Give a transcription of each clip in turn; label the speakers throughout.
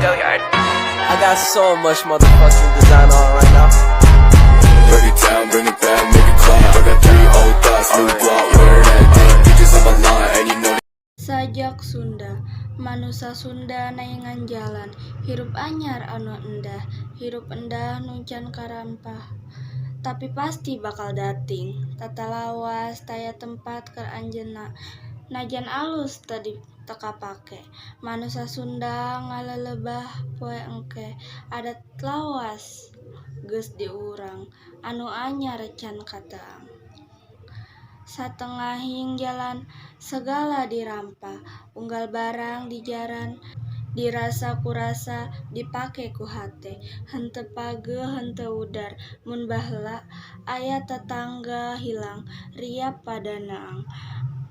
Speaker 1: Go yard.
Speaker 2: I got so much motherfucking design on right now.
Speaker 3: Break it down, bring it back, make it clap. I got three old thoughts, new guap, wear that thing. Bitches on my line, and you know
Speaker 4: Sajak Sunda. Manusa Sunda naengan jalan hirup anyar anu endah, hirup endah nu can karampah, tapi pasti bakal dating. Tata lawas taya tempat keur anjeunna, najan alus teu kapake. Manusa Sunda ngalelebah poe engke. Adat lawas geus diurang, anu anyar can kateang. Satengahing jalan sagala dirampah, unggal barang dijaran, dirasa ku rasa, dipake ku hate. Henteu pageuh, henteu udar. Mun baheula aya tatangga hilang, riap pada neang.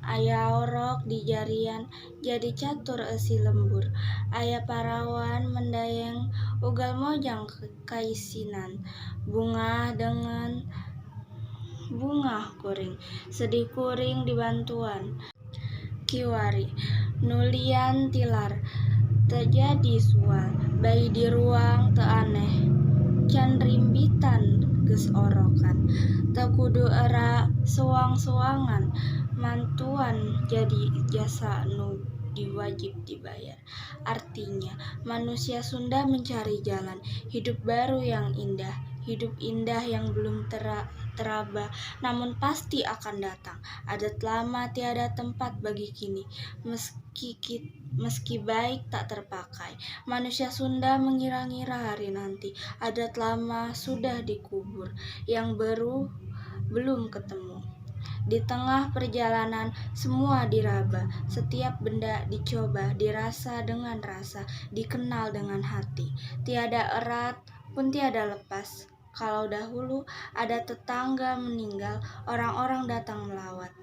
Speaker 4: Aya orok dijarian, jadi catur eusi lembur. Aya parawan mendayeng, ugal mojang kaisinan. Bungah deungeun, bungah kuring, sedih kuring dibantuan. Kiwari nu lian tilar teu jadi sual, bayi diruang teu aneh, can rimbitan geus orokan. Teu kudu era sewang-sewangan, mantuan jadi jasa nu wajib dibayar. Artinya, manusia Sunda mencari jalan hidup baru yang indah, hidup indah yang belum teraba namun pasti akan datang. Adat lama tiada tempat bagi kini, meski baik tak terpakai. Manusia Sunda mengira-ngira hari nanti. Adat lama sudah dikubur, yang baru belum ketemu. Di tengah perjalanan semua diraba, setiap benda dicoba, dirasa dengan rasa, dikenal dengan hati. Tiada erat pun tiada lepas. Kalau dahulu ada tetangga meninggal, orang-orang datang melawat.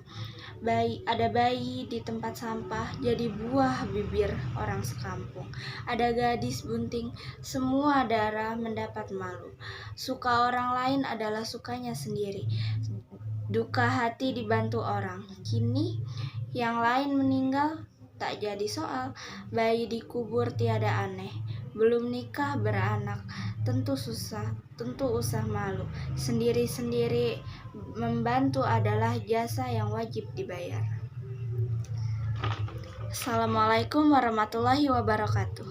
Speaker 4: Bayi, ada bayi di tempat sampah jadi buah bibir orang sekampung. Ada gadis bunting, semua darah mendapat malu. Suka orang lain adalah sukanya sendiri. Duka hati dibantu orang. Kini yang lain meninggal tak jadi soal. Bayi dikubur tiada aneh. Belum nikah beranak, tentu susah, tentu usah malu. Sendiri-sendiri membantu adalah jasa yang wajib dibayar. Assalamualaikum warahmatullahi wabarakatuh.